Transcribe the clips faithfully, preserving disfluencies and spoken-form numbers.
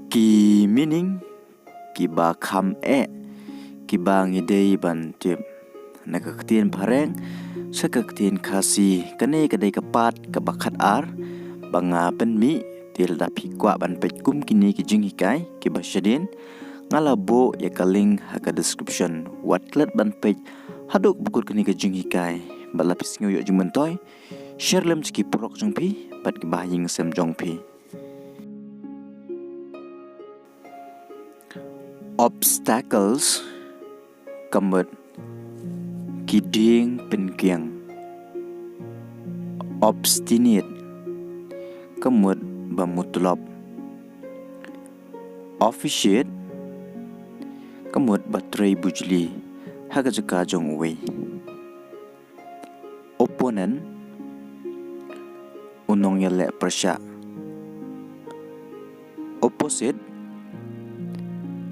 Ki meaning kiba kham eh kiba ngi dei ban tip na ka ktien Phareng sha ka ktien Khasi. Kane ka dei ka part kaba khat ar ba nga pynmih. Te lada phi kwah ban peit kum kine ki jinghikai kiba shadien, nga la buh ïa ka link ha ka description. Wat klet ban peit haduh ba kut kine ki jinghikai. Bad lada phi sngew ïoh jingmyntoi, share lem sha ki paralok jong phi bad kiba ha ïing sem jong phi. Obstacles ka mut ki dieng pynkiang. Obstinate ka mut ba mutlop. Officiate ka mut ba trei bujli ha ka jaka jong uwei. Opponent u nongïaleh pyrshah. Opposite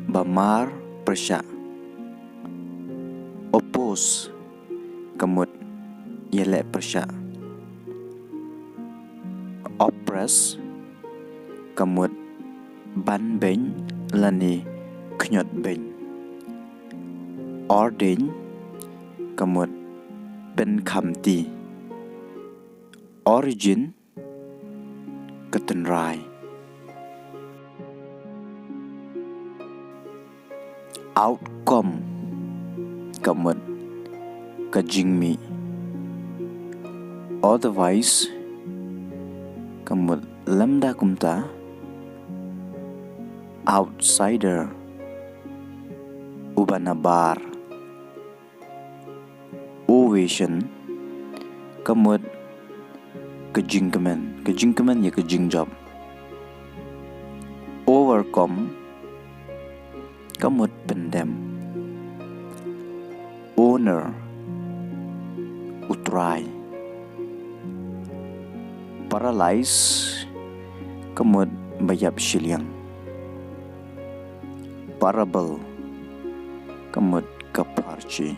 ba mar pyrshah. Oppose ka mut ïaleh pyrshah. Oppress ka mut ban beiñ lane khñiot beiñ. Ordain ka mut pynkhamti. Origin ka tynrai. Outcome ka mut ka jingmih. Otherwise ka mut lymda kumta. Outsider uba nabar. Ovation ka mut ka jingkmen, ka jingkmen ïa ka jingjop. Overcome ka mut pyndem. Owner u trai. Paralyze ka mut ba ïap shiliang. Parable ka mut ka pharshi.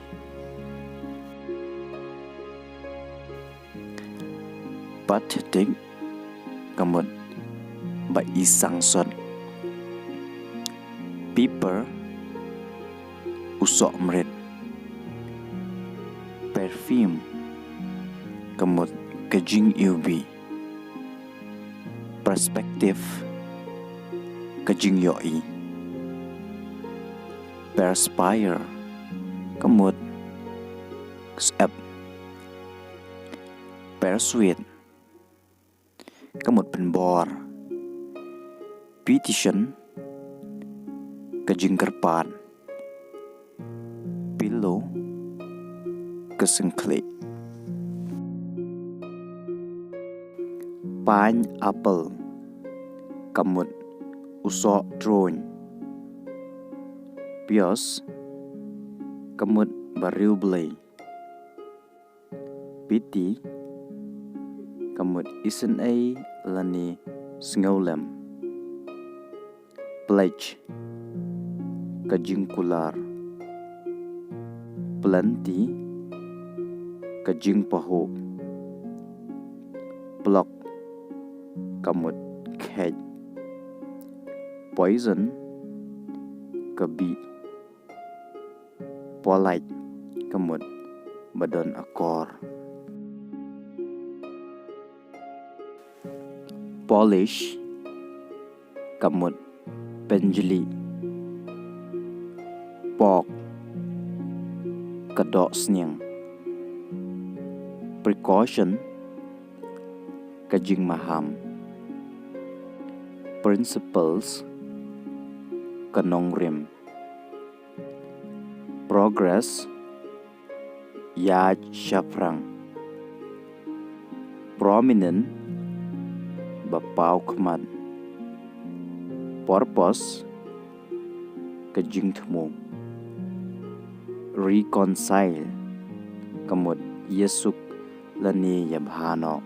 Pathetic ka mut ba i sangsot. Pepper u soh mrit. Perfume ka mut ka jingiwbih. Perspective ka jingïohi. Perspire ka mut sep. Persuade ka mut pynbor. Petition ka jingkyrpad. Pillow ka syngkhlieh. Pineapple ka mut u soh truiñ. Pious ka mut ba riewblei. Pity ka mut isynei lane sngewlem. Pledge ka jingkular. Plenty ka jingpahuh. Pluck ka mut kheit. Poison ka bih. Polite ka mut ba don akor. Polish ka mut pynjli. Pork ka doh sniang. Precaution ka jingmaham. Principles ka nongrim. Progress ïaid shaphrang. Prominent ba paw khmat. Purpose ka jingthmu. Reconcile ka mut ïasuk lane ïabha noh.